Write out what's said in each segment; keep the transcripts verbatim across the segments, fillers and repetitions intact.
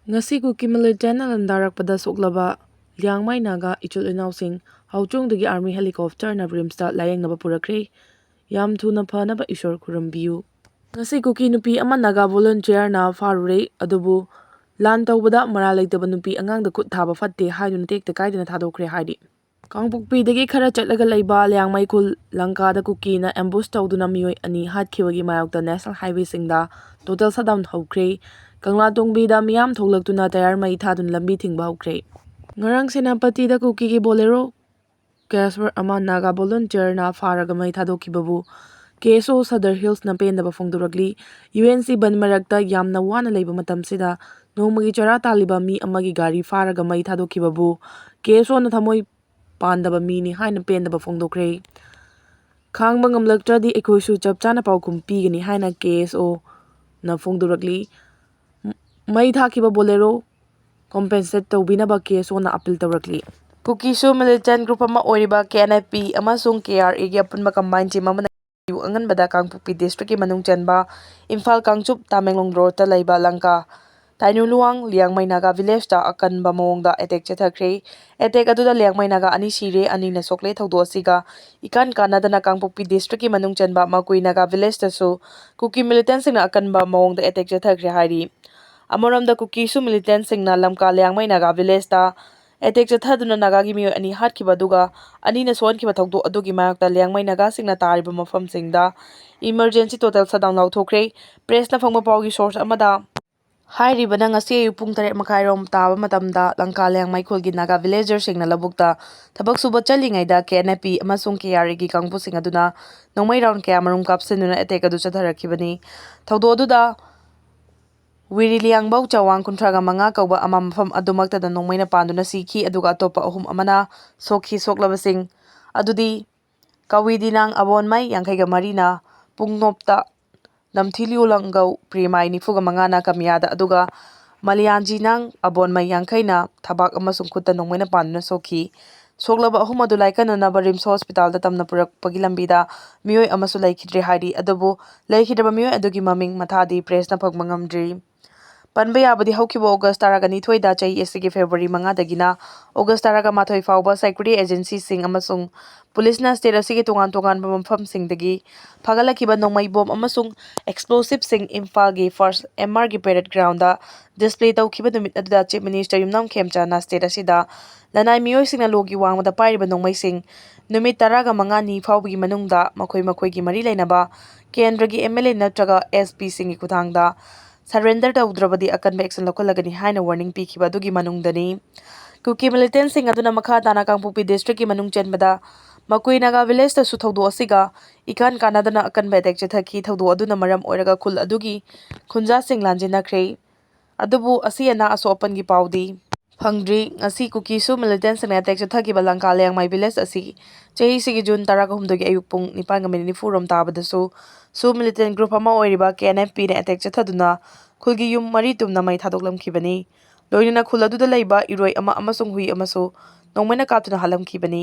ꯉꯁꯤ ꯀꯨꯀꯤ ꯃꯤꯂꯤꯇꯦꯟꯅ ꯂꯥꯟꯗꯥꯔꯛꯄꯗ ꯁꯣꯛꯂꯕ ꯂꯤꯌꯥꯡꯃꯩ ꯅꯥꯒꯥ ꯏꯆꯤꯜ ꯏꯅꯥꯎꯁꯤꯡ ꯍꯥꯎꯆꯣꯡꯗꯒꯤ ꯑꯥꯔꯃꯤ ꯍꯦꯂꯤꯀꯣꯞꯇꯔꯅ ꯔꯤꯝꯁꯇ ꯂꯥꯌꯦꯡꯅꯕ ꯄꯨꯔꯛꯈ꯭ꯔꯦ꯫ ꯌꯥꯝ ꯊꯨꯅ ꯐꯅꯕ ꯏꯁꯣꯔ ꯈꯨꯔꯨꯝꯕꯤꯌꯨ꯫ ꯉꯁꯤ ꯀꯨꯀꯤ ꯅꯨꯄꯤ ꯑꯃ ꯅꯥꯒꯥ ꯚꯣꯂꯨꯟꯇꯤꯌꯔꯅ ꯐꯥꯔꯨꯔꯦ, ꯑꯗꯨꯕꯨ ꯂꯥꯟ ꯇꯧꯕꯗ ꯃꯔꯥꯜ ꯂꯩꯇꯕ ꯅꯨꯄꯤ ꯑꯉꯥꯡꯗ ꯈꯨꯠ ꯊꯥꯕ ꯐꯠꯇꯦ ꯍꯥꯏꯗꯨꯅ ꯇꯦꯛꯇ ꯀꯥꯏꯗꯅ ꯊꯥꯗꯣꯛꯈ꯭ꯔꯦ ꯍꯥꯏꯔꯤ꯫ ꯀꯥꯡꯄꯣꯛꯄꯤꯗꯒꯤ ꯈꯔ ꯆꯠꯂꯒ ꯂꯩꯕ ꯂꯤꯌꯥꯡꯃꯩ ꯈꯨꯜ ꯂꯪꯀꯥꯗ ꯀꯨꯀꯤꯅ ꯑꯦꯝꯕꯨꯁ ꯇꯧꯗꯨꯅ ꯃꯤꯑꯣꯏ ꯑꯅꯤ ꯍꯥꯠꯈꯤꯕꯒꯤ ꯃꯥꯌꯣꯛꯇ ꯅꯦꯁꯅꯦꯜ ꯍꯥꯏꯋꯦꯁꯤꯡꯗ ꯇꯣꯇꯦꯜ ꯁꯠꯗꯥꯎꯟ ꯍꯧꯈ꯭ꯔꯦ꯫ ꯀꯪꯂꯥ ꯇꯣꯡꯕꯤꯗ ꯃꯤꯌꯥꯝ ꯊꯣꯛꯂꯛꯇꯨꯅ ꯇꯌꯥꯔ ꯃꯩ ꯊꯥꯗꯨꯅ ꯂꯝꯕꯤ ꯊꯤꯡꯕ ꯍꯧꯈ꯭ꯔꯦ꯫ ꯉꯔꯥꯡ ꯁꯦꯅꯥꯄꯇꯤꯗ ꯀꯨꯀꯤꯒꯤ ꯕꯣꯂꯦꯔꯣ ꯀꯦꯁꯋꯔ ꯑꯃ ꯅꯥꯒꯥ ꯚꯣꯂꯨꯟꯇꯤꯌꯔꯅ ꯐꯥꯔꯒ ꯃꯩ ꯊꯥꯗꯣꯛꯈꯤꯕꯕꯨ ꯀꯦ ꯑꯦꯁ ꯑꯣ ꯁꯗꯔ ꯍꯤꯜꯁꯅ ꯄꯦꯟꯗꯕ ꯐꯣꯡꯗꯣꯔꯛꯂꯤ꯫ ꯌꯨ ꯑꯦꯟ ꯁꯤ ꯕꯟ ꯃꯔꯛꯇ ꯌꯥꯝꯅ ꯋꯥꯅ ꯂꯩꯕ ꯃꯇꯝꯁꯤꯗ ꯅꯣꯡꯃꯒꯤ ꯆꯔꯥ ꯇꯥꯜꯂꯤꯕ ꯃꯤ ꯑꯃꯒꯤ ꯒꯥꯔꯤ ꯐꯥꯔꯒ ꯃꯩ ꯊꯥꯗꯣꯛꯈꯤꯕꯕꯨ ꯀꯦ ꯑꯦꯁ ꯑꯣꯅ ꯊꯃꯣꯏ ꯄꯥꯟꯗꯕ ꯃꯤꯅꯤ ꯍꯥꯏꯅ ꯄꯦꯟꯗꯕ ꯐꯣꯡꯗꯣꯛꯈ꯭ꯔꯦ꯫ ꯈꯥꯡꯕ ꯉꯝꯂꯛꯇ꯭ꯔꯗꯤ ꯑꯩꯈꯣꯏꯁꯨ ꯆꯞ ꯆꯥꯅ ꯄꯥꯎꯈꯨꯝ ꯄꯤꯒꯅꯤ ꯍꯥꯏꯅ ꯀꯦ ꯑꯦꯁ ꯑꯣꯅ ꯐꯣꯡꯗꯣꯔꯛꯂꯤ꯫ ꯃꯩ ꯊꯥꯈꯤꯕ ꯕꯣꯂꯦꯔꯣ ꯀꯣꯝꯄꯦꯟꯁꯦꯠ ꯇꯧꯕꯤꯅꯕ ꯀꯦ ꯑꯦꯁ ꯑꯣꯅ ꯑꯄꯤꯜ ꯇꯧꯔꯛꯂꯤ꯫ ꯀꯨꯀꯤꯁꯨ ꯃꯤꯂꯤꯇꯦꯟ ꯒ꯭ꯔꯨꯞ ꯑꯃ ꯑꯣꯏꯔꯤꯕ ꯀꯦ ꯑꯦꯟ ꯑꯥꯏ ꯄꯤ ꯑꯃꯁꯨꯡ ꯀꯦ ꯑꯥꯔ ꯑꯦꯒꯤ ꯑꯄꯨꯟꯕ ꯀꯝꯕꯥꯏꯟ ꯇꯤꯝ ꯑꯃꯅ ꯑꯌꯨꯛ ꯑꯉꯟꯕꯗ ꯀꯥꯡꯄꯣꯛꯄꯤ ꯗꯤꯁꯇ꯭ꯔꯤꯛꯀꯤ ꯃꯅꯨꯡ ꯆꯟꯕ ꯏꯝꯐꯥꯜ ꯀꯥꯡꯆꯨꯞ ꯇꯥꯃꯦꯡꯂꯣꯡ ꯔꯣꯗꯇ ꯂꯩꯕ ꯂꯪꯀꯥ ꯇꯥꯏꯅꯨꯂꯨꯋꯥꯡ ꯂꯤꯌꯥꯡꯃꯩ ꯅꯥꯒꯥ ꯚꯤꯂꯦꯖꯇ ꯑꯀꯟꯕ ꯃꯑꯣꯡꯗ ꯑꯦꯇꯦꯛ ꯆꯠꯊꯈ꯭ꯔꯦ꯫ ꯑꯦꯇꯦꯛ ꯑꯗꯨꯗ ꯂꯤꯌꯥꯡꯃꯩ ꯅꯥꯒꯥ ꯑꯅꯤ ꯁꯤꯔꯦ, ꯑꯅꯤꯅ ꯁꯣꯛꯂꯦ꯫ ꯊꯧꯗꯣꯛ ꯑꯁꯤꯒ ꯏꯀꯥꯟ ꯀꯥꯟꯅꯗꯅ ꯀꯥꯡꯄꯣꯛꯄꯤ ꯗꯤꯁꯇ꯭ꯔꯤꯛꯀꯤ ꯃꯅꯨꯡ ꯆꯟꯕ ꯃꯀꯨꯏ ꯅꯥꯒꯥ ꯚꯤꯂꯦꯖꯇꯁꯨ ꯀꯨꯀꯤ ꯃꯤꯂꯤꯇꯦꯟꯁꯤꯡꯅ ꯑꯀꯟꯕ ꯃꯑꯣꯡꯗ ꯑꯦꯇꯦꯛ ꯆꯠꯊꯈ꯭ꯔꯦ ꯍꯥꯏꯔꯤ꯫ ꯑꯃꯔꯣꯝꯗ ꯀꯨꯀꯤꯁꯨ ꯃꯤꯂꯤꯇꯦꯟꯁꯤꯡꯅ ꯂꯝꯀꯥ ꯂꯤꯌꯥꯡꯃꯩ ꯅꯥꯒꯥ ꯚꯤꯂꯦꯖꯇ ꯑꯦꯇꯦꯛ ꯆꯠꯊꯗꯨꯅ ꯅꯥꯒꯥꯒꯤ ꯃꯤꯑꯣꯏ ꯑꯅꯤ ꯍꯥꯠꯈꯤꯕ ꯑꯗꯨꯒ ꯑꯅꯤꯅ ꯁꯣꯛꯍꯟꯈꯤꯕ ꯊꯧꯗꯣꯛ ꯑꯗꯨꯒꯤ ꯃꯥꯌꯣꯛꯇ ꯂꯤꯌꯥꯡꯃꯩ ꯅꯥꯒꯥꯁꯤꯡꯅ ꯇꯥꯔꯤꯕ ꯃꯐꯝꯁꯤꯡꯗ ꯏꯃꯔꯖꯦꯟꯁꯤ ꯇꯣꯇꯦꯜ ꯁꯠꯗꯥꯎꯟ ꯂꯥꯎꯊꯣꯛꯈ꯭ꯔꯦ꯫ ꯄ꯭ꯔꯦꯁꯅ ꯐꯪꯕ ꯄꯥꯎꯒꯤ ꯁꯣꯔꯁ ꯑꯃꯗ ꯍꯥꯏꯔꯤꯕꯅ ꯉꯁꯤ ꯑꯌꯨꯛ ꯄꯨꯡ ꯇꯔꯦꯠ ꯃꯈꯥꯏꯔꯣꯝ ꯇꯥꯕ ꯃꯇꯝꯗ ꯂꯪꯀꯥ ꯂꯤꯌꯥꯡꯃꯩ ꯈꯨꯜꯒꯤ ꯅꯥꯒꯥ ꯚꯤꯂꯦꯖꯔꯁꯤꯡꯅ ꯂꯧꯕꯨꯛꯇ ꯊꯕꯛ ꯁꯨꯕ ꯆꯠꯂꯤꯉꯩꯗ ꯀꯦ ꯑꯦꯟ ꯑꯥꯏ ꯄꯤ ꯑꯃꯁꯨꯡ ꯀꯦ ꯑꯥꯔ ꯑꯦꯒꯤ ꯀꯥꯡꯕꯨꯁꯤꯡ ꯑꯗꯨꯅ ꯅꯣꯡꯃꯩ ꯔꯥꯎꯟ ꯀꯌꯥꯃꯔꯨꯝ ꯀꯥꯞꯁꯤꯟꯗꯨꯅ ꯑꯦꯇꯦꯛ ꯑꯗꯨ ꯆꯠꯊꯔꯛꯈꯤꯕꯅꯤ꯫ ꯊꯧꯗꯣꯛ ꯑꯗꯨꯗ ꯋꯤꯔꯤꯂꯤꯌꯥꯡꯕꯧ ꯆꯋꯥꯡ ꯀꯨꯟꯊ꯭ꯔꯥꯒ ꯃꯉꯥ ꯀꯧꯕ ꯑꯃ ꯃꯐꯝ ꯑꯗꯨꯃꯛꯇꯗ ꯅꯣꯡꯃꯩꯅ ꯄꯥꯟꯗꯨꯅ ꯁꯤꯈꯤ, ꯑꯗꯨꯒ ꯑꯇꯣꯞꯄ ꯑꯍꯨꯝ ꯑꯃꯅ ꯁꯣꯛꯈꯤ꯫ ꯁꯣꯛꯂꯕꯁꯤꯡ ꯑꯗꯨꯗꯤ ꯀꯋꯤꯗꯤꯅꯥꯡ ꯑꯕꯣꯟꯃꯩ ꯌꯥꯡꯈꯩꯒ ꯃꯔꯤꯅ ꯄꯨꯡꯅꯣꯞꯇ, ꯂꯝꯊꯤꯂꯤꯌꯨ ꯂꯪꯒꯧ ꯄ꯭ꯔꯤꯃꯥꯏ ꯅꯤꯐꯨꯒ ꯃꯉꯥꯅ ꯀꯃꯤꯌꯥꯗ, ꯑꯗꯨꯒ ꯃꯂꯤꯌꯥꯟꯖꯤꯅꯥꯡ ꯑꯕꯣꯟꯃꯩ ꯌꯥꯡꯈꯩꯅ ꯊꯕꯥꯛ ꯑꯃꯁꯨꯡ ꯈꯨꯠꯇ ꯅꯣꯡꯃꯩꯅ ꯄꯥꯟꯗꯨꯅ ꯁꯣꯛꯈꯤ꯫ ꯁꯣꯛꯂꯕ ꯑꯍꯨꯝ ꯑꯗꯨ ꯂꯥꯏꯀꯠꯅꯅꯕ ꯔꯤꯝꯁ ꯍꯣꯁꯄꯤꯇꯥꯜꯗ ꯇꯝꯅ ꯄꯨꯔꯛꯄꯒꯤ ꯂꯝꯕꯤꯗ ꯃꯤꯑꯣꯏ ꯑꯃꯁꯨ ꯂꯩꯈꯤꯗ꯭ꯔꯦ ꯍꯥꯏꯔꯤ, ꯑꯗꯨꯕꯨ ꯂꯩꯈꯤꯗ꯭ꯔꯕ ꯃꯤꯑꯣꯏ ꯑꯗꯨꯒꯤ ꯃꯃꯤꯡ ꯃꯊꯥꯗꯤ ꯄ꯭ꯔꯦꯁꯅ ꯐꯪꯕ ꯉꯝꯗ꯭ꯔꯤ꯫ ꯄꯟꯕ ꯌꯥꯕꯗꯤ ꯍꯧꯈꯤꯕ ꯑꯣꯒꯁ ꯇꯔꯥꯒ ꯅꯤꯊꯣꯏꯗ ꯆꯍꯤ ꯑꯁꯤꯒꯤ ꯐꯦꯕ꯭ꯔꯨꯋꯥꯔꯤ ꯃꯉꯥꯗꯒꯤꯅ ꯑꯣꯒꯁ ꯇꯔꯥꯒ ꯃꯥꯊꯣꯏ ꯐꯥꯎꯕ security agencyꯁꯤꯡ ꯑꯃꯁꯨꯡ ꯄꯨꯂꯤꯁꯅ state ꯑꯁꯤꯒꯤ ꯇꯣꯉꯥꯟ ꯇꯣꯉꯥꯟꯕ ꯃꯐꯝꯁꯤꯡꯗꯒꯤ ꯐꯥꯒꯠꯂꯛꯈꯤꯕ ꯅꯣꯡꯃꯩ ꯕꯣꯝ ꯑꯃꯁꯨꯡ explosiveꯁꯤꯡ ꯏꯝꯐꯥꯜꯒꯤ first MRꯒꯤ parade groundꯗ display ꯇꯧꯈꯤꯕ ꯅꯨꯃꯤꯠ ꯑꯗꯨꯗ Chief Minister ꯌꯨꯝꯅꯥꯝ ꯈꯦꯝꯆꯥꯟꯅ state ꯑꯁꯤꯗ ꯂꯅꯥꯏ ꯃꯤꯑꯣꯏꯁꯤꯡꯅ ꯂꯣꯒꯤ ꯋꯥꯡꯃꯗ ꯄꯥꯏꯔꯤꯕ ꯅꯣꯡꯃꯩꯁꯤꯡ ꯅꯨꯃꯤꯠ ꯇꯔꯥꯒ ꯃꯉꯥꯅꯤ ꯐꯥꯎꯕꯒꯤ ꯃꯅꯨꯡꯗ ꯃꯈꯣꯏ ꯃꯈꯣꯏꯒꯤ ꯃꯔꯤ ꯂꯩꯅꯕ ꯀꯦꯟꯗ꯭ꯔꯒꯤ MLA ꯅꯠꯇ꯭ꯔꯒ SPꯁꯤꯡꯒꯤ ꯈꯨꯠꯊꯥꯡꯗ surrender ꯇꯧꯗ꯭ꯔꯕꯗꯤ ꯑꯀꯟꯕ action ꯂꯧꯈꯠꯂꯒꯅꯤ ꯍꯥꯏꯅ warning ꯄꯤꯈꯤꯕ ꯑꯗꯨꯒꯤ ꯃꯅꯨꯡꯗꯅꯤ꯫ ꯀꯨꯀꯤ militantꯁꯤꯡ ꯑꯗꯨꯅ ꯃꯈꯥ ꯇꯥꯅ ꯀꯥꯡꯄꯣꯛꯄꯤ districtꯀꯤ ꯃꯅꯨꯡ ꯆꯟꯕꯗ ꯃꯀꯨꯏ ꯅꯥꯒꯥ villageꯇꯁꯨ ꯊꯧꯗꯣꯛ ꯑꯁꯤꯒ ꯏꯀꯥꯟ ꯀꯥꯟꯅꯗꯅ ꯑꯀꯟꯕ attack ꯆꯠꯊꯈꯤ꯫ ꯊꯧꯗꯣꯛ ꯑꯗꯨꯅ ꯃꯔꯝ ꯑꯣꯏꯔꯒ ꯈꯨꯜ ꯑꯗꯨꯒꯤ ꯈꯨꯟꯖꯥꯁꯤꯡ ꯂꯥꯟꯖꯦꯟꯅꯈ꯭ꯔꯦ꯫ ꯑꯗꯨꯕꯨ ꯑꯁꯤ ꯑꯅꯥ ꯑꯁꯣꯛ ꯑꯄꯟꯒꯤ ꯄꯥꯎꯗꯤ ꯐꯪꯗ꯭ꯔꯤ꯫ ꯉꯁꯤ ꯀꯨꯀꯤ ꯁꯨ militantꯁꯤꯡꯅ attack ꯆꯠꯊꯈꯤꯕ ꯂꯪꯀꯥ ꯂꯤꯌꯥꯡꯃꯩ village ꯑꯁꯤ ꯆꯍꯤꯁꯤꯒꯤ ꯖꯨꯟ ꯇꯔꯥꯒ ꯍꯨꯝꯗꯣꯏꯒꯤ ꯑꯌꯨꯛ ꯄꯨꯡ ꯅꯤꯄꯥꯟꯒ ꯃꯤꯅꯤꯠ ꯅꯤꯐꯨ ꯔꯣꯝ ꯇꯥꯕꯗꯁꯨ ꯁꯨ militant group ꯑꯃ ꯑꯣꯏꯔꯤꯕ KNFPꯅ attack ꯆꯠꯊꯗꯨꯅ ꯈꯨꯜꯒꯤ ꯌꯨꯝ ꯃꯔꯤ ꯇꯨꯝꯅ ꯃꯩ ꯊꯥꯗꯣꯛꯂꯝꯈꯤꯕꯅꯤ꯫ ꯂꯣꯏꯅꯅ ꯈꯨꯜ ꯑꯗꯨꯗ ꯂꯩꯕ ꯏꯔꯣꯏ ꯑꯃ ꯑꯃꯁꯨꯡ ꯍꯨꯏ ꯑꯃꯁꯨ ꯅꯣꯡꯃꯩꯅ ꯀꯥꯞꯇꯨꯅ ꯍꯥꯠꯂꯝꯈꯤꯕꯅꯤ꯫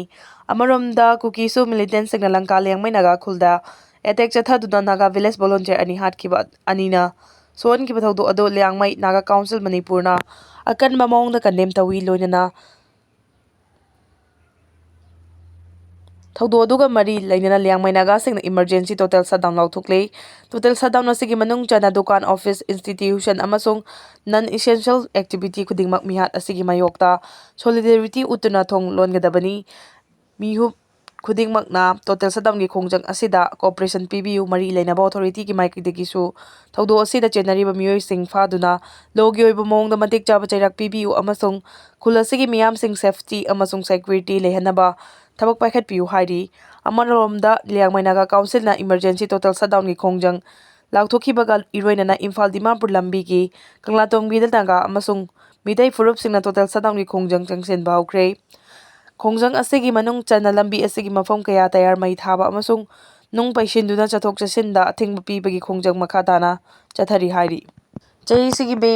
ꯑꯃꯔꯣꯝꯗ ꯀꯨꯀꯤ ꯁꯨ militantꯁꯤꯡꯅ ꯂꯪꯀꯥ ꯂꯤꯌꯥꯡꯃꯩ ꯅꯥꯒꯥ ꯈꯨꯜꯗ attack ꯆꯠꯊꯗꯨꯅ ꯅꯥꯒꯥ village volunteer ꯑꯅꯤ ꯍꯥꯠꯈꯤꯕ ꯑꯅꯤꯅ ꯁꯣꯛꯍꯟꯈꯤꯕ ꯊꯧꯗꯣꯛ ꯑꯗꯨ ꯂꯤꯌꯥꯡꯃꯩ ꯅꯥꯒꯥ council ꯃꯅꯤꯄꯨꯔꯅ ꯑꯀꯟꯕ ꯃꯑꯣꯡꯗ condemn ꯇꯧꯏ꯫ ꯂꯣꯏꯅꯅ ꯊꯧꯗꯣꯛ ꯑꯗꯨꯒ ꯃꯔꯤ ꯂꯩꯅꯅ Liangmai ꯅꯥꯒꯥꯁꯤꯡꯅ emergency total shutdown ꯂꯥꯎꯊꯣꯛꯂꯦ꯫ Total shutdown ꯑꯁꯤꯒꯤ ꯃꯅꯨꯡ ꯆꯟꯅ ꯗꯨꯀꯥꯟ, office, institution ꯑꯃꯁꯨꯡ non essential activity ꯈꯨꯗꯤꯡꯃꯛ ꯃꯤꯍꯥꯠ ꯑꯁꯤꯒꯤ ꯃꯥꯌꯣꯛꯇ solidarity ꯎꯠꯇꯨꯅ ꯊꯣꯡ ꯂꯣꯟꯒꯗꯕꯅꯤ꯫ ꯃꯤꯍꯨꯞ ꯈꯨꯗꯤꯡꯃꯛꯅ total shutdownꯒꯤ ꯈꯣꯡꯖꯪ ꯑꯁꯤꯗ cooperation ꯄꯤꯕꯤꯌꯨ꯫ ꯃꯔꯤ ꯂꯩꯅꯕ authorityꯒꯤ ꯃꯥꯏꯀꯩꯗꯒꯤꯁꯨ ꯊꯧꯗꯣꯛ ꯑꯁꯤꯗ ꯆꯦꯟꯅꯔꯤꯕ ꯃꯤꯑꯣꯏꯁꯤꯡ ꯐꯥꯗꯨꯅ lawꯒꯤ ꯑꯣꯏꯕ ꯃꯑꯣꯡꯗ ꯃꯇꯤꯛ ꯆꯥꯕ ꯆꯩꯔꯥꯛ ꯄꯤꯕꯤꯌꯨ ꯑꯃꯁꯨꯡ ꯈꯨꯜ ꯑꯁꯤꯒꯤ ꯃꯤꯌꯥꯝꯁꯤꯡ safety ꯑꯃꯁꯨꯡ security ꯂꯩꯍꯟꯅꯕ ꯊꯕꯛ ꯄꯥꯏꯈꯠꯄꯤꯌꯨ ꯍꯥꯏꯔꯤ꯫ ꯑꯃꯔꯣꯝꯗ ꯂꯤꯌꯥꯡꯃꯩ ꯅꯥꯒꯥ councilꯅ emergency total shutdownꯒꯤ ꯈꯣꯡꯖꯪ ꯂꯥꯎꯊꯣꯛꯈꯤꯕꯒ ꯏꯔꯣꯏꯅꯅ ꯏꯝꯐꯥꯜ ꯗꯤꯃꯥꯄꯨꯔ ꯂꯝꯕꯤꯒꯤ ꯀꯪꯂꯥꯇꯣꯡꯕꯤꯗ ꯅꯥꯒꯥ ꯑꯃꯁꯨꯡ ꯃꯤꯇꯩ ꯐꯨꯔꯨꯞꯁꯤꯡꯅ total shutdownꯒꯤ ꯈꯣꯡꯖꯪ ꯆꯪꯁꯤꯟꯕ ꯍꯧꯈ꯭ꯔꯦ꯫ ꯈꯣꯡꯖꯪ ꯑꯁꯤꯒꯤ ꯃꯅꯨꯡ ꯆꯟꯅ ꯂꯝꯕꯤ ꯑꯁꯤꯒꯤ ꯃꯐꯝ ꯀꯌꯥ ꯇꯌꯥꯔ ꯃꯩ ꯊꯥꯕ ꯑꯃꯁꯨꯡ ꯅꯨꯡ ꯄꯩꯁꯤꯟꯗꯨꯅ ꯆꯠꯊꯣꯛ ꯆꯠꯁꯤꯟꯗ ꯑꯊꯤꯡꯕ ꯄꯤꯕꯒꯤ ꯈꯣꯡꯖꯪ ꯃꯈꯥ ꯇꯥꯅ ꯆꯠꯊꯔꯤ ꯍꯥꯏꯔꯤ꯫ ꯆꯍꯤꯁꯤꯒꯤ ꯃꯦ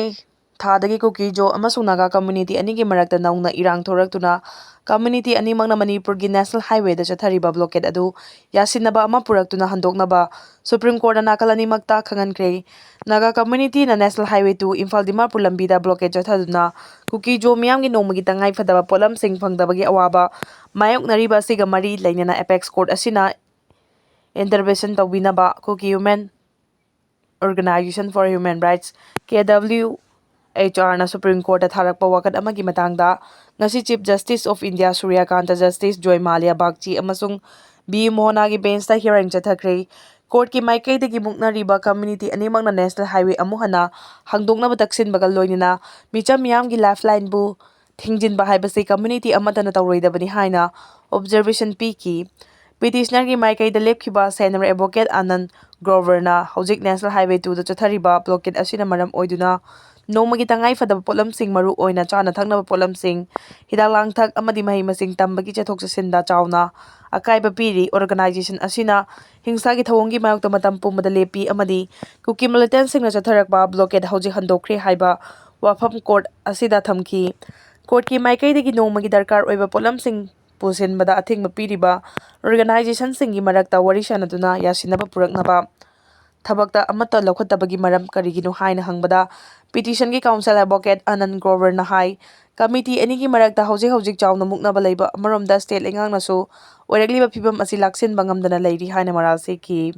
ꯊꯥꯗꯒꯤ ꯀꯨꯀꯤ ꯖꯣ ꯑꯃꯁꯨꯡ ꯅꯥꯒꯥ community ꯑꯅꯤꯒꯤ ꯃꯔꯛꯇ ꯅꯧꯅ ꯏꯔꯥꯡ ꯊꯣꯔꯛꯇꯨꯅ community ꯑꯅꯤꯃꯛꯅ ꯃꯅꯤꯄꯨꯔꯒꯤ national highwayꯗ ꯆꯠꯊꯔꯤꯕ blockade ꯑꯗꯨ ꯌꯥꯁꯤꯟꯅꯕ ꯑꯃ ꯄꯨꯔꯛꯇꯨꯅ ꯍꯟꯗꯣꯛꯅꯕ Supreme Courtꯅ ꯅꯥꯀꯜ ꯑꯅꯤꯃꯛꯇ ꯈꯪꯍꯟꯈ꯭ꯔꯦ꯫ Naga ꯀꯝꯃ꯭ꯌꯨꯅꯤꯇꯤꯅ National Highway two Imphal Dimapur ꯂꯝꯕꯤꯗ blockade ꯆꯠꯊꯗꯨꯅ ꯀꯨꯀꯤ ꯖꯣ ꯃꯤꯌꯥꯝꯒꯤ ꯅꯣꯡꯃꯒꯤ ꯇꯉꯥꯏ ꯐꯗꯕ ꯄꯣꯠꯂꯝꯁꯤꯡ ꯐꯪꯗꯕꯒꯤ ꯑꯋꯥꯕ ꯃꯥꯌꯣꯛꯅꯔꯤꯕ ꯑꯁꯤꯒ ꯃꯔꯤ ꯂꯩꯅꯅ apex court ꯑꯁꯤꯅ intervention ꯇꯧꯕꯤꯅꯕ Kuki Women Organisation for Human Rights, K W H R ꯅ Supreme Court ꯇ ꯊꯥꯔꯛꯄ ꯋꯥꯀꯠ ꯑꯃꯒꯤ ꯃꯇꯥꯡꯗ ꯉꯁꯤ Chief Justice of India ꯁꯨꯔ꯭ꯌꯀꯥꯟꯇ, Justice ꯖꯣꯏ ꯃꯥꯂꯤꯌꯥ ꯕꯥꯒꯆꯤ ꯑꯃꯁꯨꯡ ꯕꯤ ꯃꯣꯍꯅꯥꯒꯤ bench ꯇ hearing ꯆꯠꯊꯈ꯭ꯔꯦ꯫ Court ꯀꯤ ꯃꯥꯏꯀꯩꯗꯒꯤ ꯃꯨꯛꯅꯔꯤꯕ community ꯑꯅꯤꯃꯛꯅ National Highway ꯑꯃꯨꯛ ꯍꯟꯅ ꯍꯥꯡꯗꯣꯛꯅꯕ ꯇꯛꯁꯤꯟꯕꯒ ꯂꯣꯏꯅꯅ ꯃꯤꯆꯝ ꯃꯤꯌꯥꯝꯒꯤ lifeline ꯕꯨ ꯊꯤꯡꯖꯤꯟꯕ ꯍꯥꯏꯕꯁꯤ community ꯑꯃꯠꯇꯅ ꯇꯧꯔꯣꯏꯗꯕꯅꯤ ꯍꯥꯏꯅ observation ꯄꯤꯈꯤ꯫ Petitioner ꯒꯤ ꯃꯥꯏꯀꯩꯗ ꯂꯦꯞꯈꯤꯕ Senior Advocate ꯑꯥꯅꯟꯗ ꯒ꯭ꯔꯣꯚꯔꯅ ꯍꯧꯖꯤꯛ National Highway two ꯗ ꯆꯠꯊꯔꯤꯕ blockade ꯑꯁꯤꯅ ꯃꯔꯝ ꯑꯣꯏꯗꯨꯅ ꯅꯣꯡꯃꯒꯤ ꯇꯉꯥꯏ ꯐꯗꯕ ꯄꯣꯠꯂꯝꯁꯤꯡ, ꯃꯔꯨ ꯑꯣꯏꯅ ꯆꯥꯅ ꯊꯛꯅꯕ ꯄꯣꯠꯂꯝꯁꯤꯡ, ꯍꯤꯗꯥꯛ ꯂꯥꯡꯊꯛ ꯑꯃꯗꯤ ꯃꯍꯩ ꯃꯁꯤꯡ ꯇꯝꯕꯒꯤ ꯆꯠꯊꯣꯛ ꯆꯠꯁꯤꯟꯗ ꯆꯥꯎꯅ ꯑꯀꯥꯏꯕ ꯄꯤꯔꯤ꯫ Organisation ꯑꯁꯤꯅ ꯍꯤꯡꯁꯥꯒꯤ ꯊꯧꯑꯣꯡꯒꯤ ꯃꯥꯌꯣꯛꯇ ꯃꯇꯝ ꯄꯨꯝꯕꯗ ꯂꯦꯞꯄꯤ ꯑꯃꯗꯤ ꯀꯨꯀꯤ militant ꯁꯤꯡꯅ ꯆꯠꯊꯔꯛꯄ blockade ꯍꯧꯖꯤꯛ ꯍꯟꯗꯣꯛꯈ꯭ꯔꯦ ꯍꯥꯏꯕ ꯋꯥꯐꯝ court ꯑꯁꯤꯗ ꯊꯝꯈꯤ꯫ Court ꯀꯤ ꯃꯥꯏꯀꯩꯗꯒꯤ ꯅꯣꯡꯃꯒꯤ ꯗꯔꯀꯥꯔ ꯑꯣꯏꯕ ꯄꯣꯠꯂꯝꯁꯤꯡ ꯄꯨꯁꯤꯟꯕꯗ ꯑꯊꯤꯡꯕ ꯄꯤꯔꯤꯕ organisation ꯁꯤꯡꯒꯤ ꯃꯔꯛꯇ ꯋꯥꯔꯤ ꯁꯥꯅꯗꯨꯅ ꯌꯥꯁꯤꯟꯅꯕ ꯄꯨꯔꯛꯅꯕ ꯊꯕꯛꯇ ꯑꯃꯠꯇ ꯂꯧꯈꯠꯇꯕꯒꯤ ꯃꯔꯝ ꯀꯔꯤꯒꯤꯅꯣ ꯍꯥꯏꯅ ꯍꯪꯕꯗ, petition ꯒꯤ counsel advocate ꯑꯥꯅꯟꯗ ꯒ꯭ꯔꯣꯚꯔꯅ ꯍꯥꯏ, committee ꯑꯅꯤꯒꯤ ꯃꯔꯛꯇ ꯍꯧꯖꯤꯛ ꯍꯧꯖꯤꯛ ꯆꯥꯎꯅ ꯃꯨꯛꯅꯕ ꯂꯩꯕ ꯑꯃꯔꯣꯝꯗ state ꯂꯩꯉꯥꯛꯅꯁꯨ ꯑꯣꯏꯔꯛꯂꯤꯕ ꯐꯤꯚꯝ ꯑꯁꯤ ꯂꯥꯛꯁꯤꯟꯕ ꯉꯝꯗꯅ ꯂꯩꯔꯤ ꯍꯥꯏꯅ ꯃꯔꯥꯜ ꯁꯤꯈꯤ꯫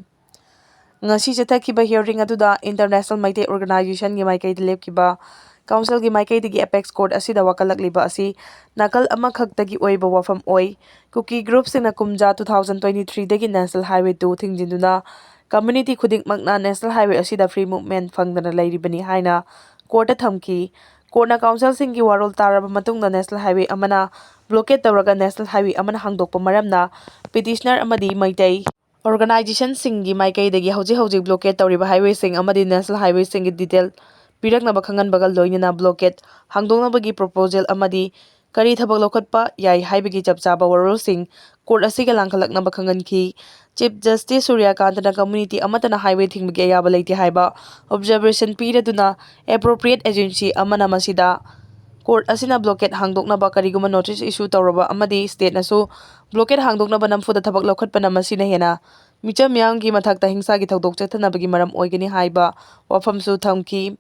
ꯉꯁꯤ ꯆꯠꯊꯈꯤꯕ hearing ꯑꯗꯨꯗ International Meitei Organisation ꯒꯤ ꯃꯥꯏꯀꯩꯗ ꯂꯦꯞꯈꯤꯕ counsel ꯒꯤ ꯃꯥꯏꯀꯩꯗꯒꯤ apex court ꯑꯁꯤꯗ ꯋꯥꯀꯠꯂꯛꯂꯤꯕ ꯑꯁꯤ ꯅꯥꯀꯜ ꯑꯃꯈꯛꯇꯒꯤ ꯑꯣꯏꯕ ꯋꯥꯐꯝ ꯑꯣꯏ꯫ ꯀꯨꯀꯤ group ꯁꯤꯡꯅ ꯀꯨꯝꯖꯥ two thousand twenty three ꯗꯒꯤ National Highway two ꯊꯤꯡꯖꯤꯟꯗꯨꯅ community ꯈꯨꯗꯤꯡꯃꯛꯅ National Highway ꯑꯁꯤꯗ free movement ꯐꯪꯗꯅ ꯂꯩꯔꯤꯕꯅꯤ ꯍꯥꯏꯅ court ꯇ ꯊꯝꯈꯤ꯫ Court ꯅ counsel ꯁꯤꯡꯒꯤ ꯋꯥꯔꯣꯜ ꯇꯥꯔꯕ ꯃꯇꯨꯡꯗ National Highway ꯑꯃꯅ blockade ꯇꯧꯔꯒ National Highway ꯑꯃꯅ ꯍꯥꯡꯗꯣꯛꯄ ꯃꯔꯝꯅ petitioner ꯑꯃꯗꯤ ꯃꯩꯇꯩ organisation ꯁꯤꯡꯒꯤ ꯃꯥꯏꯀꯩꯗꯒꯤ ꯍꯧꯖꯤꯛ ꯍꯧꯖꯤꯛ blockade ꯇꯧꯔꯤꯕ highway ꯁꯤꯡ ꯑꯃꯗꯤ National Highway ꯁꯤꯡꯒꯤ detail ꯄꯤꯔꯛꯅꯕ ꯈꯪꯍꯟꯕꯒ ꯂꯣꯏꯅꯅ blockade ꯍꯥꯡꯗꯣꯛꯅꯕꯒꯤ proposal ꯑꯃꯗꯤ ꯀꯔꯤ ꯊꯕꯛ ꯂꯧꯈꯠꯄ ꯌꯥꯏ ꯍꯥꯏꯕꯒꯤ ꯆꯞ ꯆꯥꯕ ꯋꯥꯔꯣꯜꯁꯤꯡ court ꯑꯁꯤꯒ ꯂꯥꯡꯈꯠꯂꯛꯅꯕ ꯈꯪꯍꯟꯈꯤ꯫ Chief Justice ꯁꯨꯔ꯭ꯌꯀꯥꯟꯇꯅ community ꯑꯃꯠꯇꯅ highway ꯊꯤꯡꯕꯒꯤ ꯑꯌꯥꯕ ꯂꯩꯇꯦ ꯍꯥꯏꯕ observation ꯄꯤꯔꯗꯨꯅ appropriate agency ꯑꯃꯅ ꯃꯁꯤꯗ court ꯑꯁꯤꯅ blockade ꯍꯥꯡꯗꯣꯛꯅꯕ ꯀꯔꯤꯒꯨꯝꯕ notice issue ꯇꯧꯔꯕ ꯑꯃꯗꯤ state ꯅꯁꯨ blockade ꯍꯥꯡꯗꯣꯛꯅꯕ ꯅꯝꯐꯨꯗ ꯊꯕꯛ ꯂꯧꯈꯠꯄꯅ ꯃꯁꯤꯅ ꯍꯦꯟꯅ ꯃꯤꯆꯝ ꯃꯤꯌꯥꯝꯒꯤ ꯃꯊꯛꯇ ꯍꯤꯡꯁꯥꯒꯤ ꯊꯧꯗꯣꯛ ꯆꯠꯊꯅꯕꯒꯤ ꯃꯔꯝ ꯑꯣꯏꯒꯅꯤ ꯍꯥꯏꯕ ꯋꯥꯐꯝꯁꯨ ꯊꯝꯈꯤ꯫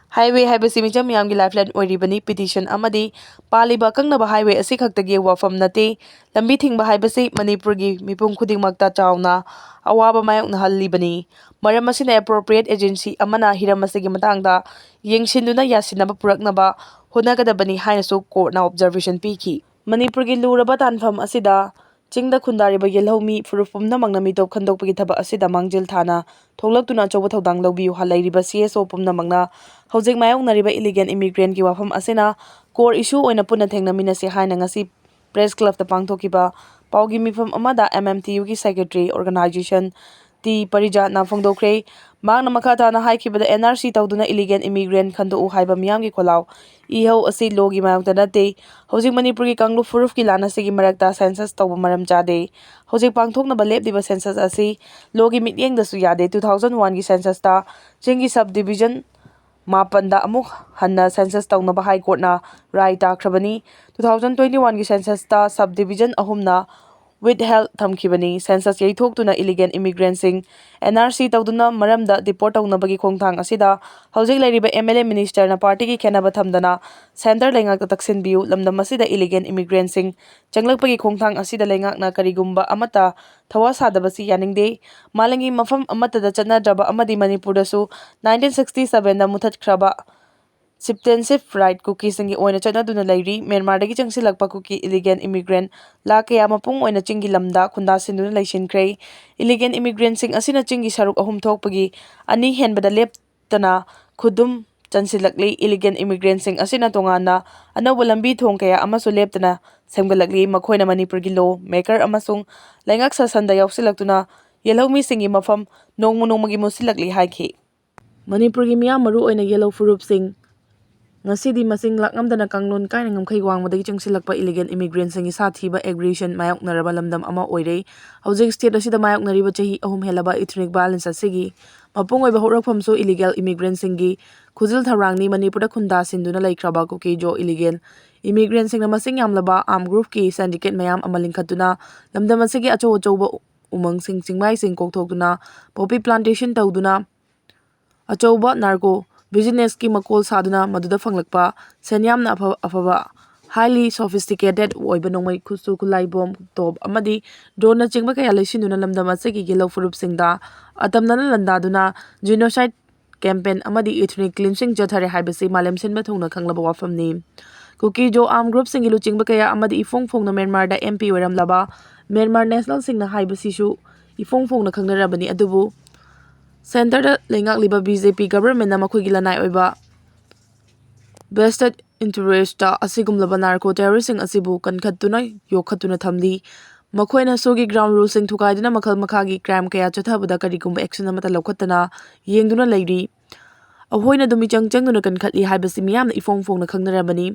Highway ꯍꯥꯏꯕꯁꯤ ꯃꯤꯆꯝ ꯃꯤꯌꯥꯝꯒꯤ lifeline ꯑꯣꯏꯔꯤꯕꯅꯤ꯫ Petition ꯑꯃꯗꯤ ꯄꯥꯜꯂꯤꯕ ꯑꯀꯛꯅꯕ highway ꯑꯁꯤꯈꯛꯇꯒꯤ ꯋꯥꯐꯝ ꯅꯠꯇꯦ꯫ ꯂꯝꯕꯤ ꯊꯤꯡꯕ ꯍꯥꯏꯕꯁꯤ ꯃꯅꯤꯄꯨꯔꯒꯤ ꯃꯤꯄꯨꯝ ꯈꯨꯗꯤꯡꯃꯛꯇ ꯆꯥꯎꯅ ꯑꯋꯥꯕ ꯃꯥꯌꯣꯛꯅꯍꯜꯂꯤꯕꯅꯤ꯫ ꯃꯔꯝ ꯑꯁꯤꯅ appropriate agency ꯑꯃꯅ ꯍꯤꯔꯝ ꯑꯁꯤꯒꯤ ꯃꯇꯥꯡꯗ ꯌꯦꯡꯁꯤꯟꯗꯨꯅ ꯌꯥꯁꯤꯟꯅꯕ ꯄꯨꯔꯛꯅꯕ ꯍꯣꯠꯅꯒꯗꯕꯅꯤ ꯍꯥꯏꯅꯁꯨ courtꯅ observation ꯄꯤꯈꯤ꯫ ꯃꯅꯤꯄꯨꯔꯒꯤ ꯂꯨꯔꯕ ꯇꯥꯟꯐꯝ ꯑꯁꯤꯗ ꯆꯤꯡꯗ ꯈꯨꯟꯗꯥꯔꯤꯕ ꯌꯦꯜꯍꯧꯃꯤ ꯐꯨꯔꯨꯞ ꯄꯨꯝꯅꯃꯛꯅ ꯃꯤꯇꯣꯞ ꯈꯟꯗꯣꯛꯄꯒꯤ ꯊꯕꯛ ꯑꯁꯤꯗ ꯃꯥꯡꯖꯤꯜ ꯊꯥꯅ ꯊꯣꯛꯂꯛꯇꯨꯅ ꯑꯆꯧꯕ ꯊꯧꯗꯥꯡ ꯂꯧꯕꯤꯌꯨ꯫ ꯂꯩꯔꯤꯕ C S O ꯄꯨꯝꯅꯃꯛꯅ ꯍꯧꯖꯤꯛ ꯃꯥꯌꯣꯛꯅꯔꯤꯕ illegal immigrantꯀꯤ ꯋꯥꯐꯝ ꯑꯁꯤꯅ core issue ꯑꯣꯏꯅ ꯄꯨꯟꯅ ꯊꯦꯡꯅꯃꯤꯟꯅꯁꯤ ꯍꯥꯏꯅ ꯉꯁꯤ Press Clubꯇ ꯄꯥꯡꯊꯣꯛꯈꯤꯕ ꯄꯥꯎꯒꯤ ꯃꯤꯐꯝ ꯑꯃꯗ M M T Uꯒꯤ secretary organization ꯇꯤ ꯄꯔꯤꯖꯥꯠꯅ ꯐꯣꯡꯗꯣꯛꯈ꯭ꯔꯦ꯫ ꯃꯍꯥꯛꯅ ꯃꯈꯥ ꯇꯥꯅ ꯍꯥꯏꯈꯤꯕꯗ, N R C ꯇꯧꯗꯨꯅ illegal immigrant ꯈꯟꯗꯣꯛꯎ ꯍꯥꯏꯕ ꯃꯤꯌꯥꯝꯒꯤ ꯈꯣꯜꯂꯥꯎ ꯏꯍꯧ ꯑꯁꯤ lawꯒꯤ ꯃꯥꯌꯣꯛꯇ ꯅꯠꯇꯦ꯫ ꯍꯧꯖꯤꯛ ꯃꯅꯤꯄꯨꯔꯒꯤ ꯀꯥꯡꯂꯨꯞ ꯐꯨꯔꯨꯞꯀꯤ ꯂꯥꯟ ꯑꯁꯤꯒꯤ ꯃꯔꯛꯇ census ꯇꯧꯕ ꯃꯔꯝ ꯆꯥꯗꯦ꯫ ꯍꯧꯖꯤꯛ ꯄꯥꯡꯊꯣꯛꯅꯕ ꯂꯦꯞꯂꯤꯕ census ꯑꯁꯤ lawꯒꯤ ꯃꯤꯠꯌꯦꯡꯗꯁꯨ ꯌꯥꯗꯦ꯫ Two thousand oneꯒꯤ censusꯇ ꯆꯤꯡꯒꯤ sub division ꯃꯥꯄꯟꯗ ꯑꯃꯨꯛ ꯍꯟꯅ census ꯇꯧꯅꯕ High Courtꯅ ꯔꯥꯏ ꯇꯥꯈ꯭ꯔꯕꯅꯤ꯫ Two thousand twenty oneꯒꯤ censusꯇ sub division ꯑꯍꯨꯝꯅ withheld ꯊꯝꯈꯤꯕꯅꯤ꯫ Census ꯌꯩꯊꯣꯛꯇꯨꯅ illegal immigrantꯁꯤꯡ N R C ꯇꯧꯗꯨꯅ ꯃꯔꯝꯗ deport ꯇꯧꯅꯕꯒꯤ ꯈꯣꯡꯊꯥꯡ ꯑꯁꯤꯗ ꯍꯧꯖꯤꯛ ꯂꯩꯔꯤꯕ M L A ministerꯅ partyꯒꯤ ꯈꯦꯟꯅꯕ ꯊꯝꯗꯅ centre ꯂꯩꯉꯥꯛꯇ ꯇꯛꯁꯤꯟꯕꯤꯌꯨ꯫ ꯂꯝꯗꯝ ꯑꯁꯤꯗ illegal immigrantꯁꯤꯡ ꯆꯪꯂꯛꯄꯒꯤ ꯈꯣꯡꯊꯥꯡ ꯑꯁꯤꯗ ꯂꯩꯉꯥꯛꯅ ꯀꯔꯤꯒꯨꯝꯕ ꯑꯃꯠꯇ ꯊꯋꯥ ꯁꯥꯗꯕꯁꯤ ꯌꯥꯅꯤꯡꯗꯦ꯫ ꯃꯥꯂꯦꯝꯒꯤ ꯃꯐꯝ ꯑꯃꯠꯇꯗ ꯆꯠꯅꯗ꯭ꯔꯕ ꯑꯃꯗꯤ ꯃꯅꯤꯄꯨꯔꯗꯁꯨ nineteen sixty sevenꯗ ꯃꯨꯊꯠꯈ꯭ꯔꯕ citizenship right ꯀꯨꯀꯤꯁꯤꯡꯒꯤ ꯑꯣꯏꯅ ꯆꯠꯅꯗꯨꯅ ꯂꯩꯔꯤ꯫ ꯃ꯭ꯌꯥꯟꯃꯥꯔꯗꯒꯤ ꯆꯪꯁꯤꯜꯂꯛꯄ ꯀꯨꯀꯤ illegal immigrant ꯂꯥꯈ ꯀꯌꯥ ꯃꯄꯨꯡ ꯑꯣꯏꯅ ꯆꯤꯡꯒꯤ ꯂꯝꯗ ꯈꯨꯟꯗꯥꯁꯤꯟꯗꯨꯅ ꯂꯩꯁꯤꯟꯈ꯭ꯔꯦ꯫ Illegal immigrantꯁꯤꯡ ꯑꯁꯤꯅ ꯆꯤꯡꯒꯤ ꯁꯔꯨꯛ ꯑꯍꯨꯝ ꯊꯣꯛꯄꯒꯤ ꯑꯅꯤ ꯍꯦꯟꯕꯗ ꯂꯦꯞꯇꯅ ꯈꯨꯗꯨꯝ ꯆꯟꯁꯤꯜꯂꯛꯂꯤ꯫ Illegal immigrantꯁꯤꯡ ꯑꯁꯤꯅ ꯇꯣꯉꯥꯟꯅ ꯑꯅꯧꯕ ꯂꯝꯕꯤ ꯊꯣꯡ ꯀꯌꯥ ꯑꯃꯁꯨ ꯂꯦꯞꯇꯅ ꯁꯦꯝꯒꯠꯂꯛꯂꯤ꯫ ꯃꯈꯣꯏꯅ ꯃꯅꯤꯄꯨꯔꯒꯤ law maker ꯑꯃꯁꯨꯡ ꯂꯩꯉꯥꯛ ꯁꯥꯁꯟꯗ ꯌꯥꯎꯁꯤꯜꯂꯛꯇꯨꯅ ꯌꯦꯜꯍꯧꯃꯤꯁꯤꯡꯒꯤ ꯃꯐꯝ ꯅꯣꯡꯃ ꯅꯣꯡꯃꯒꯤ ꯃꯨꯠꯁꯤꯜꯂꯛꯂꯤ ꯍꯥꯏꯈꯤ꯫ ꯃꯅꯤꯄꯨꯔꯒꯤ ꯃꯤꯌꯥꯝ, ꯃꯔꯨ ꯑꯣꯏꯅ ꯌꯦꯜꯍꯧ ꯐꯨꯔꯨꯞꯁꯤꯡ, ꯉꯁꯤꯗꯤ ꯃꯁꯤꯡ ꯂꯥꯛꯂꯝꯗꯅ ꯀꯥꯡꯂꯣꯟ ꯀꯥꯏꯅ ꯉꯝꯈꯩ ꯋꯥꯡꯃꯗꯒꯤ ꯆꯪꯁꯤꯜꯂꯛꯄ illegal immigrantꯁꯤꯡꯒꯤ ꯁꯥꯊꯤꯕ aggression ꯃꯥꯌꯣꯛꯅꯔꯕ ꯂꯝꯗꯝ ꯑꯃ ꯑꯣꯏꯔꯦ꯫ ꯍꯧꯖꯤꯛ state ꯑꯁꯤꯗ ꯃꯥꯌꯣꯛꯅꯔꯤꯕ ꯆꯍꯤ ꯑꯍꯨꯝ ꯍꯦꯜꯂꯕ ethnic violence ꯑꯁꯤꯒꯤ ꯃꯄꯨꯡ ꯑꯣꯏꯕ ꯍꯧꯔꯛꯐꯝꯁꯨ illegal immigrantꯁꯤꯡꯒꯤ ꯈꯨꯖꯤꯜ ꯊꯧꯔꯥꯡꯅꯤ꯫ ꯃꯅꯤꯄꯨꯔꯗ ꯈꯨꯟꯗꯥ ꯁꯤꯟꯗꯨꯅ ꯂꯩꯈ꯭ꯔꯕ ꯀꯨꯀꯤ-ꯖꯣ illegal immigrantꯁꯤꯡꯅ ꯃꯁꯤꯡ ꯌꯥꯝꯂꯕ armed groupꯀꯤ syndicate ꯃꯌꯥꯝ ꯑꯃ ꯂꯤꯡꯈꯠꯇꯨꯅ ꯂꯝꯗꯝ ꯑꯁꯤꯒꯤ ꯑꯆꯧ ꯑꯆꯧꯕ ꯎꯃꯪꯁꯤꯡ, ꯆꯤꯡꯃꯥꯏꯁꯤꯡ ꯀꯣꯛꯊꯣꯛꯇꯨꯅ, ꯄꯣꯄꯤ ꯄ꯭ꯂꯥꯟꯇꯦꯁꯟ ꯇꯧꯗꯨꯅ, ꯑꯆꯧꯕ ꯅꯥꯔꯀꯣ ꯕꯤꯖꯤꯅꯦꯁꯀꯤ ꯃꯀꯣꯜ ꯁꯥꯗꯨꯅ ꯃꯗꯨꯗ ꯐꯪꯂꯛꯄ ꯁꯦꯟꯌꯥꯝꯅ ꯑꯐ-, ꯑꯐꯕ highly sophisticated ꯑꯣꯏꯕ ꯅꯣꯡꯃꯩ ꯈꯨꯠꯁꯨ ꯈꯨꯠꯂꯥꯏ, ꯕꯣꯝ, ꯇꯣꯞ ꯑꯃꯗꯤ ꯗ꯭ꯔꯣꯟꯅꯆꯤꯡꯕ ꯀꯌꯥ ꯂꯩꯁꯤꯟꯗꯨꯅ ꯂꯝꯗꯝ ꯑꯁꯤꯒꯤ ꯒꯦꯂꯧ ꯐꯨꯔꯨꯞꯁꯤꯡꯗ ꯑꯇꯝꯅꯅ ꯂꯥꯟꯗꯥꯗꯨꯅ genocide campaign ꯑꯃꯗꯤ ethnic cleansing ꯆꯠꯊꯔꯦ ꯍꯥꯏꯕꯁꯤ ꯃꯥꯂꯦꯝ ꯁꯤꯟꯕ ꯊꯨꯡꯅ ꯈꯪꯂꯕ ꯋꯥꯐꯝꯅꯤ꯫ ꯀꯨꯀꯤ ꯖꯣ armed groupꯁꯤꯡꯒꯤ ꯂꯨꯆꯤꯡꯕ ꯀꯌꯥ ꯑꯃꯗꯤ ꯏꯐꯣꯡ ꯐꯣꯡꯅ ꯃ꯭ꯌꯥꯟꯃꯥꯔꯗ MP ꯑꯣꯏꯔꯝꯂꯕ ꯃ꯭ꯌꯥꯟꯃꯥꯔ nationalꯁꯤꯡꯅ ꯍꯥꯏꯕꯁꯤꯁꯨ ꯏꯐꯣꯡ ꯐꯣꯡꯅ ꯈꯪꯅꯔꯕꯅꯤ꯫ ꯑꯗꯨꯕꯨ centreꯗ ꯂꯩꯉꯥꯛꯂꯤꯕ BJP governmentꯅ ꯃꯈꯣꯏꯒꯤ ꯂꯅꯥꯏ ꯑꯣꯏꯕ vested interestꯇ ꯑꯁꯤꯒꯨꯝꯂꯕ narco terroristꯁꯤꯡ ꯑꯁꯤꯕꯨ ꯀꯟꯈꯠꯇꯨꯅ ꯌꯣꯛꯈꯠꯇꯨꯅ ꯊꯝꯂꯤ꯫ ꯃꯈꯣꯏꯅ ꯁꯣꯒꯤ ground ruleꯁꯤꯡ ꯊꯨꯒꯥꯏꯗꯨꯅ ꯃꯈꯜ ꯃꯈꯥꯒꯤ crime ꯀꯌꯥ ꯆꯠꯊꯕꯗ ꯀꯔꯤꯒꯨꯝꯕ action ꯑꯃꯠꯇ ꯂꯧꯈꯠꯇꯅ ꯌꯦꯡꯗꯨꯅ ꯂꯩꯔꯤ꯫ ꯑꯩꯈꯣꯏꯅ ꯑꯗꯨꯝ ꯃꯤꯆꯪ ꯆꯪꯗꯨꯅ ꯀꯟꯈꯠꯂꯤ ꯍꯥꯏꯕꯁꯤ ꯃꯤꯌꯥꯝꯅ ꯏꯐꯣꯡ ꯐꯣꯡꯅ ꯈꯪꯅꯔꯕꯅꯤ꯫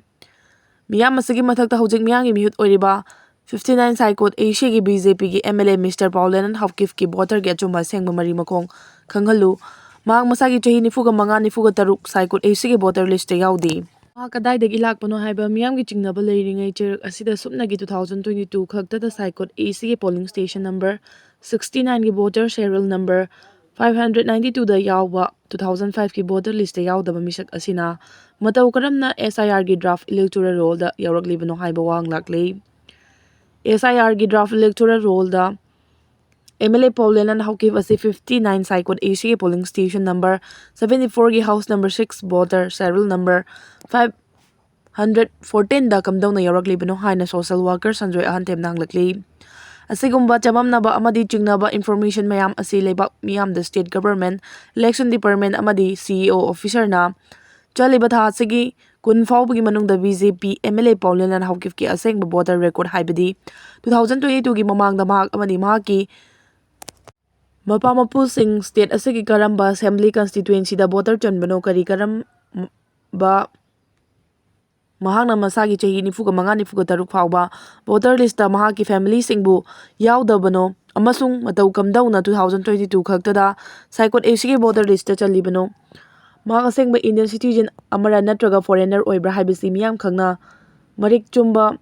ꯃꯤꯌꯥꯝ ꯑꯁꯤꯒꯤ ꯃꯊꯛꯇ ꯍꯧꯖꯤꯛ ꯃꯤꯌꯥꯝꯒꯤ ꯃꯤꯍꯨꯠ ꯑꯣꯏꯔꯤꯕ fifty nine Saikot ACꯒꯤ BJPꯒꯤ MLA Mister Paul Lennon Haokipꯀꯤ voterꯒꯤ ꯑꯆꯨꯝꯕ ꯑꯁꯦꯡꯕ ꯃꯔꯤ ꯃꯈꯣꯡ ꯈꯪꯍꯜꯂꯨ꯫ ꯃꯍꯥꯛ ꯃꯁꯥꯒꯤ ꯆꯍꯤ ꯅꯤꯐꯨꯒ ꯃꯉꯥ, ꯅꯤꯐꯨꯒ ꯇꯔꯨꯛ Saikot ACꯒꯤ voter listꯇ ꯌꯥꯎꯗꯦ꯫ ꯃꯍꯥꯛ ꯀꯗꯥꯏꯗꯒꯤ ꯂꯥꯛꯄꯅꯣ ꯍꯥꯏꯕ ꯃꯤꯌꯥꯝꯒꯤ ꯆꯤꯡꯅꯕ ꯂꯩꯔꯤꯉꯩ ꯆꯩꯔꯛ ꯑꯁꯤꯗ ꯁꯨꯞꯅꯒꯤ two thousand twenty two ꯈꯛꯇꯗ Saikot ACꯒꯤ polling station number sixty nineꯒꯤ voter serial number five hundred ninety twoꯗ ꯌꯥꯎꯕ two thousand fiveꯀꯤ voter listꯇ ꯌꯥꯎꯗꯕ ꯃꯤꯁꯛ ꯑꯁꯤꯅ ꯃꯇꯧ ꯀꯔꯝꯅ SIRꯒꯤ draft electoral rollꯗ ꯌꯥꯎꯔꯛꯂꯤꯕꯅꯣ ꯍꯥꯏꯕ ꯋꯥꯍꯪ ꯂꯥꯛꯂꯤ꯫ SIRꯒꯤ draft electoral rollꯗ MLA Paul Lennon Haokip ꯑꯁꯤ fifty nine Saikot ACꯒꯤ polling station number seventy fourꯒꯤ house number six voter serial number five hundred fourteenꯗ ꯀꯝꯗꯧꯅ ꯌꯥꯎꯔꯛꯂꯤꯕꯅꯣ ꯍꯥꯏꯅ social worker ꯁꯟꯖꯣꯏ ꯑꯍꯟꯊꯦꯝꯅ ꯍꯪꯂꯛꯂꯤ꯫ ꯑꯁꯤꯒꯨꯝꯕ ꯆꯃꯝꯅꯕ ꯑꯃꯗꯤ ꯆꯤꯡꯅꯕ information ꯃꯌꯥꯝ ꯑꯁꯤ ꯂꯩꯕꯥꯛ ꯃꯤꯌꯥꯝꯗ state government, election department ꯑꯃꯗꯤ CEO officerꯅ ꯆꯠꯂꯤꯕ ꯊꯥ ꯑꯁꯤꯒꯤ ꯀꯨꯟ ꯐꯥꯎꯕꯒꯤ ꯃꯅꯨꯡꯗ BJP MLA Paul Lennon Haokipꯀꯤ ꯑꯁꯦꯡꯕ voter record ꯍꯥꯏꯕꯗꯤ two thousand twenty twoꯒꯤ ꯃꯃꯥꯡꯗ ꯃꯍꯥꯛ ꯑꯃꯗꯤ ꯃꯍꯥꯛꯀꯤ ꯃꯄꯥ ꯃꯄꯨꯁꯤꯡ state ꯑꯁꯤꯒꯤ ꯀꯔꯝꯕ assembly constituencyꯗ voter ꯆꯟꯕꯅꯣ, ꯀꯔꯤ ꯀꯔꯝꯕ ꯃꯍꯥꯛꯅ ꯃꯁꯥꯒꯤ ꯆꯍꯤ ꯅꯤꯐꯨꯒ ꯃꯉꯥ, ꯅꯤꯐꯨꯒ ꯇꯔꯨꯛ ꯐꯥꯎꯕ voter listꯇ ꯃꯍꯥꯛꯀꯤ familyꯁꯤꯡꯕꯨ ꯌꯥꯎꯗꯕꯅꯣ ꯑꯃꯁꯨꯡ ꯃꯇꯧ ꯀꯝꯗꯧꯅ two thousand twenty two ꯈꯛꯇꯗ Saikot ACꯒꯤ voter listꯇ ꯆꯜꯂꯤꯕꯅꯣ? ꯃꯍꯥꯛ ꯑꯁꯦꯡꯕ Indian citizen ꯑꯃꯔ ꯅꯠꯇ꯭ꯔꯒ foreigner ꯑꯣꯏꯕ꯭ꯔꯥ ꯍꯥꯏꯕꯁꯤ ꯃꯤꯌꯥꯝ ꯈꯪꯅ ꯃꯔꯤꯛ ꯆꯨꯝꯕ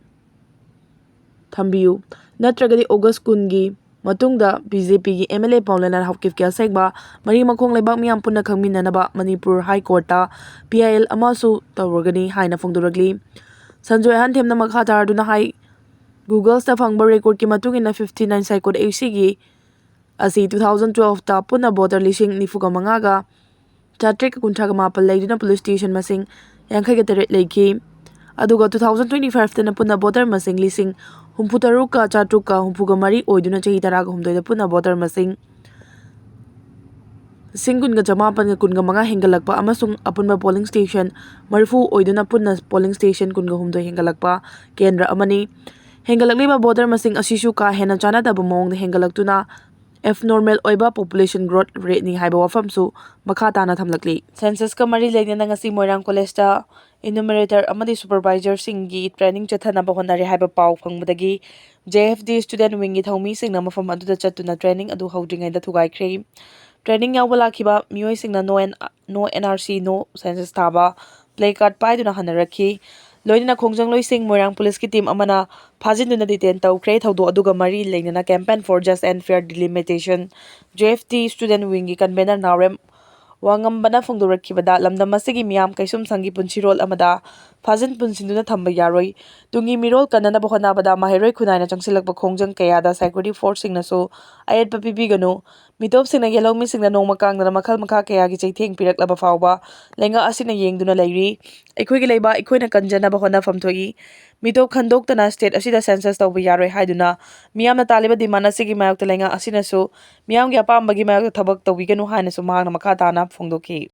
ꯊꯝꯕꯤꯌꯨ꯫ ꯅꯠꯇ꯭ꯔꯒꯗꯤ August ꯀꯨꯟꯒꯤ ꯃꯇꯨꯡꯗ ꯕꯤ ꯖꯦ ꯄꯤꯒꯤ ꯑꯦꯝ ꯑꯦꯜ ꯑꯦ ꯄꯥꯎꯂꯦꯅꯥꯏ ꯍꯥꯎꯀꯤꯞꯀꯤ ꯑꯁꯦꯡꯕ ꯃꯔꯤ ꯃꯈꯣꯡ ꯂꯩꯕꯥꯛ ꯃꯤꯌꯥꯝ ꯄꯨꯟꯅ ꯈꯪꯃꯤꯟꯅꯅꯕ ꯃꯅꯤꯄꯨꯔ ꯍꯥꯏ ꯀꯣꯔꯠꯇ ꯄꯤ ꯑꯥꯏ ꯑꯦꯜ ꯑꯃꯁꯨ ꯇꯧꯔꯒꯅꯤ ꯍꯥꯏꯅ ꯐꯣꯡꯗꯣꯔꯛꯂꯤ꯫ ꯁꯟꯖꯣꯏ ꯑꯍꯟꯊꯦꯝꯅ ꯃꯈꯥ ꯇꯥꯔꯗꯨꯅ ꯍꯥꯏ, Googleꯁꯇ ꯐꯪꯕ ꯔꯦꯀꯣꯔꯠꯀꯤ ꯃꯇꯨꯡ ꯏꯟꯅ fifty nine Psychot A Cꯒꯤ ꯑꯁꯤ two thousand twelveꯇ ꯄꯨꯟꯅ ꯚꯣꯇꯔ ꯂꯤꯁꯤꯡ ꯅꯤꯐꯨꯒ ꯃꯉꯥꯒ ꯆꯥꯇ꯭ꯔꯦꯠꯀ ꯀꯨꯟꯊ꯭ꯔꯥꯒ ꯃꯥꯄꯜ ꯂꯩꯗꯨꯅ ꯄꯨꯂꯤꯁ ꯁ꯭ꯇꯦꯁꯟ ꯃꯁꯤꯡ ꯌꯥꯡꯈꯩꯒ ꯇꯔꯦꯠ ꯂꯩꯈꯤ꯫ ꯑꯗꯨꯒ two thousand twenty fiveꯇꯅ ꯄꯨꯟꯅ ꯚꯣꯇꯔ ꯃꯁꯤꯡ ꯂꯤꯁꯤꯡ ꯍꯨꯝꯐꯨ ꯇꯔꯨꯛꯀ ꯆꯥꯇ꯭ꯔꯨꯛꯀ ꯍꯨꯝꯐꯨꯒ ꯃꯔꯤ ꯑꯣꯏꯗꯨꯅ ꯆꯍꯤ ꯇꯔꯥꯒ ꯍꯨꯝꯗꯣꯏꯗ ꯄꯨꯟꯅ ꯚꯣꯇꯔ ꯃꯁꯤꯡ ꯂꯤꯁꯤꯡ ꯀꯨꯟꯒ ꯆꯃꯥꯄꯟꯒ ꯀꯨꯟꯒ ꯃꯉꯥ ꯍꯦꯟꯒꯠꯂꯛꯄ ꯑꯃꯁꯨꯡ ꯑꯄꯨꯟꯕ ꯄꯣꯂꯤꯡ ꯁ꯭ꯇꯦꯁꯟ ꯃꯔꯤꯐꯨ ꯑꯣꯏꯗꯨꯅ ꯄꯨꯟꯅ ꯄꯣꯂꯤꯡ ꯁ꯭ꯇꯦꯁꯟ ꯀꯨꯟꯒ ꯍꯨꯝꯗꯣꯏ ꯍꯦꯟꯒꯠꯂꯛꯄ ꯀꯦꯟꯗ꯭ꯔ ꯑꯃꯅꯤ꯫ ꯍꯦꯟꯒꯠꯂꯛꯂꯤꯕ ꯚꯣꯇꯔ ꯃꯁꯤꯡ ꯑꯁꯤꯁꯨ ꯀꯥ ꯍꯦꯟꯅ ꯆꯥꯟꯅꯗꯕ ꯃꯑꯣꯡꯗ ꯍꯦꯟꯒꯠꯂꯛꯇꯨꯅ abnormal ꯑꯣꯏꯕ population growth rateꯅꯤ ꯍꯥꯏꯕ ꯋꯥꯐꯝꯁꯨ ꯃꯈꯥ ꯇꯥꯅ ꯊꯝꯂꯛꯂꯤ꯫ Censusꯀ ꯃꯔꯤ ꯂꯩꯅꯅ ꯉꯁꯤ ꯃꯣꯏꯔꯥꯡ ꯀꯣꯂꯦꯖꯇ enumerator ꯑꯃꯗꯤ supervisorꯁꯤꯡꯒꯤ training ꯆꯠꯊꯅꯕ ꯍꯣꯠꯅꯔꯤ ꯍꯥꯏꯕ ꯄꯥꯎ ꯐꯪꯕꯗꯒꯤ J F D student wingꯒꯤ ꯊꯧꯃꯤꯁꯤꯡꯅ ꯃꯐꯝ ꯑꯗꯨꯗ ꯆꯠꯇꯨꯅ training ꯑꯗꯨ ꯍꯧꯗ꯭ꯔꯤꯉꯩꯗ ꯊꯨꯒꯥꯏꯈ꯭ꯔꯦ꯫ Training ꯌꯥꯎꯕ ꯂꯥꯛꯈꯤꯕ ꯃꯤꯑꯣꯏꯁꯤꯡꯅ "No N-, No N R C, No Census" ꯊꯥꯕ placard ꯄꯥꯏꯗꯨꯅ ꯍꯟꯅꯔꯛꯈꯤ꯫ ꯂꯣꯏꯅꯅ ꯈꯣꯡꯖꯪꯂꯣꯏꯁꯤꯡ ꯃꯣꯏꯔꯥꯡ ꯄꯨꯂꯤꯁꯀꯤ team ꯑꯃꯅ ꯐꯥꯖꯤꯟꯗꯨꯅ detain ꯇꯧꯈ꯭ꯔꯦ꯫ ꯊꯧꯗꯣꯛ ꯑꯗꯨꯒ ꯃꯔꯤ ꯂꯩꯅꯅ Campaign for Just and Fair Delimitation, J F D student wingꯒꯤ convener ꯅꯥꯎꯔꯦꯝ ꯋꯥꯉꯝꯕꯅ ꯐꯣꯡꯗꯣꯔꯛꯈꯤꯕꯗ, ꯂꯝꯗꯝ ꯑꯁꯤꯒꯤ ꯃꯤꯌꯥꯝ ꯀꯩꯁꯨꯝꯁꯪꯒꯤ ꯄꯨꯟꯁꯤꯔꯣꯜ ꯑꯃꯗ ꯐꯥꯖꯤꯟ ꯄꯨꯟꯁꯤꯟꯗꯨꯅ ꯊꯝꯕ ꯌꯥꯔꯣꯏ꯫ ꯇꯨꯡꯒꯤ ꯃꯤꯔꯣꯜ ꯀꯟꯅꯅꯕ ꯍꯣꯠꯅꯕꯗ ꯃꯍꯩꯔꯣꯏ ꯈꯨꯟꯅꯥꯏꯅ ꯆꯪꯁꯤꯜꯂꯛꯄ ꯈꯣꯡꯖꯪ ꯀꯌꯥꯗ security forceꯁꯤꯡꯅꯁꯨ ꯑꯌꯦꯠꯄ ꯄꯤꯕꯤꯒꯅꯨ꯫ ꯃꯤꯇꯣꯞꯁꯤꯡꯅ ꯌꯦꯜꯍꯧꯃꯤꯁꯤꯡꯗ ꯅꯣꯡꯃ ꯀꯥꯡꯗꯅ ꯃꯈꯜ ꯃꯈꯥ ꯀꯌꯥꯒꯤ ꯆꯩꯊꯦꯡ ꯄꯤꯔꯛꯂꯕ ꯐꯥꯎꯕ ꯂꯩꯉꯥꯛ ꯑꯁꯤꯅ ꯌꯦꯡꯗꯨꯅ ꯂꯩꯔꯤ꯫ ꯑꯩꯈꯣꯏꯒꯤ ꯂꯩꯕꯥꯛ ꯑꯩꯈꯣꯏꯅ ꯀꯟꯖꯅꯕ ꯍꯣꯠꯅꯐꯝ ꯊꯣꯛꯏ꯫ ꯃꯤꯇꯣꯞ ꯈꯟꯗꯣꯛꯇꯅ state ꯑꯁꯤꯗ census ꯇꯧꯕ ꯌꯥꯔꯣꯏ ꯍꯥꯏꯗꯨꯅ ꯃꯤꯌꯥꯝꯅ ꯇꯥꯜꯂꯤꯕ demand ꯑꯁꯤꯒꯤ ꯃꯥꯌꯣꯛꯇ ꯂꯩꯉꯥꯛ ꯑꯁꯤꯅꯁꯨ ꯃꯤꯌꯥꯝꯒꯤ ꯑꯄꯥꯝꯕꯒꯤ ꯃꯥꯌꯣꯛꯇ ꯊꯕꯛ ꯇꯧꯕꯤꯒꯅꯨ ꯍꯥꯏꯅꯁꯨ ꯃꯍꯥꯛꯅ ꯃꯈꯥ ꯇꯥꯅ ꯐꯣꯡꯗꯣꯛꯈꯤ꯫